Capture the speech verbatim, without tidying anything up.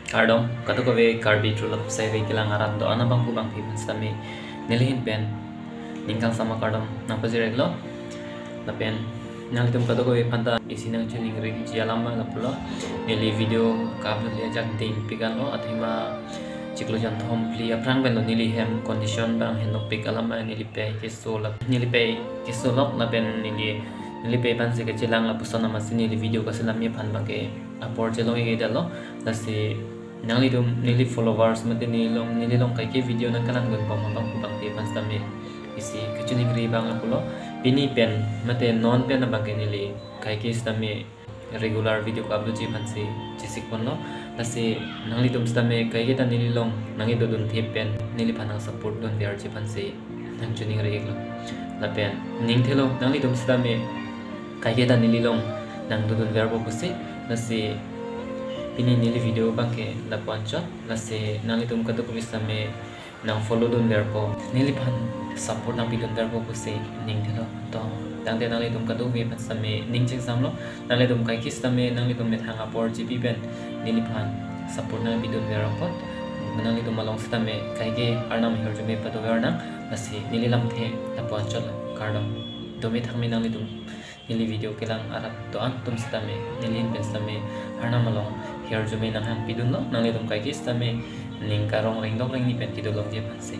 Kardom, kadokave Karbi Trulop Saive kelang arat do-an abangphu bangphi aphan sitame nelihin pen ning kangsam akardom nangpajir-iklo. Lapen nanglitum kadokave aphanta isi nangchiningri ji alam abang lapulo. Neli video ka-upload le ajak dingpik anlo, athema chiklo jonthom phli aphrang pen lo neli hem condition abang henopik alam abang, neli pei keso lap, neli pei keso lok lapen neli, neli pei aphansi kachelang lapuson amatsi neli video kaselamji aphan abangke apor chelong-ik-edetlo. Lasi nanglitum neli followers mate neli along, neli along kaike video nangkelangdunbom abangphu bangphi aphan sitame isi kachiningri abang lapulo. Pini pen mate non pen abangke neli kaike sitame regular video ka-upload ji aphansi chesik ponlo. Lasi nanglitum sitame kaiketa neli along nangkedodunthe pen neliphan nang support dunverji aphansi nangchiningri-iklo. Lapen ning thelo, nanglitum sitame kaiketa neli along nangdodunverpo pusi. Lasi pini neli video abangke lapu-an chot. Lasi nanglitum kadokave sitame nang follow dunverpo, neliphan support nangpidunverpo pusi ning thelo. To, tangte nanglitum kadokave aphan sitame ning chingsamlo. Nanglitum kaike sitame nanglitum methang apor chipi pen neliphan support nangpidunver apot, nanglitum along sitame kaike Arnam ahirjume padover nang. Lasi neli lamthe lapu-an chotlo. Kardom. Dome thakme nanglitum neli video kelang arat do-an atum sitame, nelihin pen sitame Arnam along ahirjume nanghangpidunlo, nanglitum kaike sitame ning karong rengdok rengni pen kedolongji aphansi.